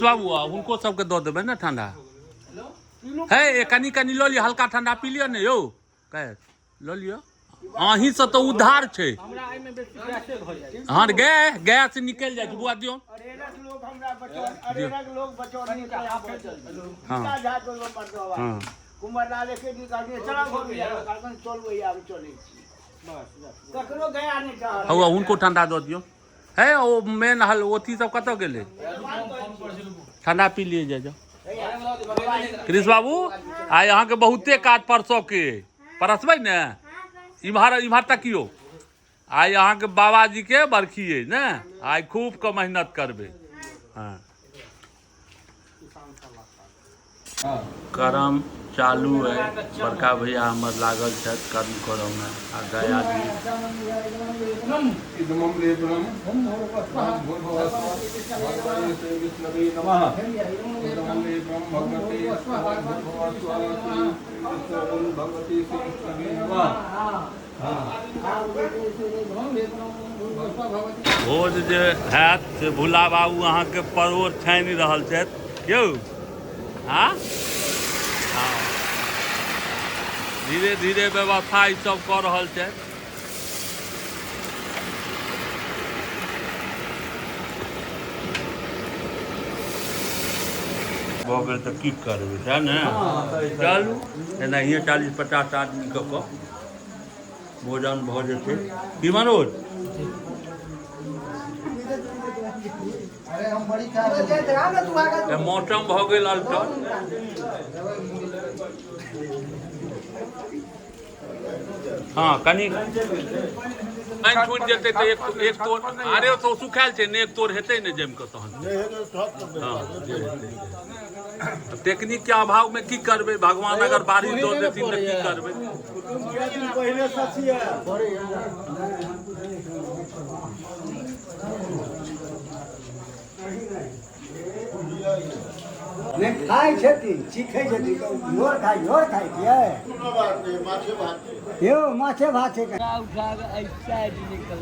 बाबू हुनको सबके दऽ देबै ने ठंडा। हे कनि कनि लऽ लिअ, हल्का ठंडा पी लिअ ने यौ, कह लऽ लिअ। अहीं से तऽ उद्धार छै। हँ गे गैस निकलि जाइ छै बुआ दियौ। हँ हँ हौआ हुनको ठंडा दऽ दियौ। हे ओ मेन हल अथी सब कतऽ गेलै? ठंडा पी लिए जाइ जाउ। कृष्ण बाबू आइ अहाँके बहुते काज परसऽ के परसबै ने? इम्हर इम्हर तकियौ, आइ अहाँके बाबाजी के बरखी अइ ने, आइ खूब के मेहनत करबै। हँ करम चालू अइ, बड़का भैया हमर लागल छथि कर्म करऽमे आ गया जी। भोज जे हैत से भोला बाबू अहाँके परोड़ छानि रहल छथि यौ। हाँ हाँ धीरे धीरे व्यवस्था ई सब कऽ रहल छथि। भऽ गेल तऽ की करबै, सएह ने? चलू एनाहिए 40-50 आदमी कऽ कऽ भोजन भऽ जेतै। की मनोज? मौसम भऽ गेल अल्टर। हँ कनि पानि छूटि जेतै तऽ एक एक तोर अरे तो सुखायल छै ने, एक तोर हेतै ने जमि कऽ तहन। हँ जे हेतै। टेक्निक के अभाव में की करबै, भगवान अगर बारिश दऽ देथिन तऽ की करबै? नहि खाइ छथिन, सीखै छथिन। झोर खाइ, झोर खाइ छियै यौ? माछे भात छै। उठा कऽ एहि साइड निकल।